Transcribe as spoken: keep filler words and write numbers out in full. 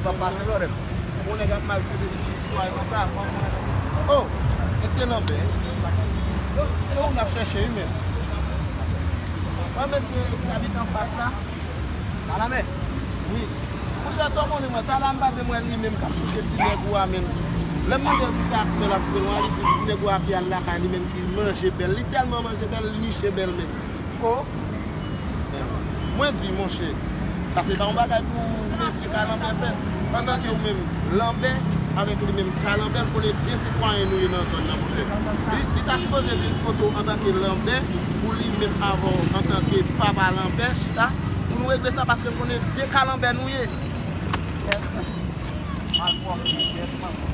Sa pase lòrèm. Yon nèg ap maltrete sitwayen konsa, fò mwen. Oh, mesye Lanbè. Yo, yo, n ap chèche wi menm. Wè mesye ki abite anfas la. Malamè. Wi. Monchè, sa w konnen mwen, talè a m pase m wè li menm k ap chouke ti nèg ou a menm. Lè m mande l kisa ap fè l ap chouke l, li di ti nèg ou a ap al lakay li menm ki manje bèl. Li tèlman manje bèl, li niche bèl menm. Ko. Mwen di, monchè, sa se pa yon bagay pou mesye Kalanbè fè. Antanke ou menm, Lanbè, avèk li menm, Kalanbè, l konnen de sitwayen nou ye nan zòn nan, monchè. Li, li ta sipoze vin kote w antanke Lanbè, pou li menm avè w antanke papa Lanbè, chita, pou nou regle sa, paske l konnen de Kalanbè nou ye. Malpwòpte, tèt malpwòpte.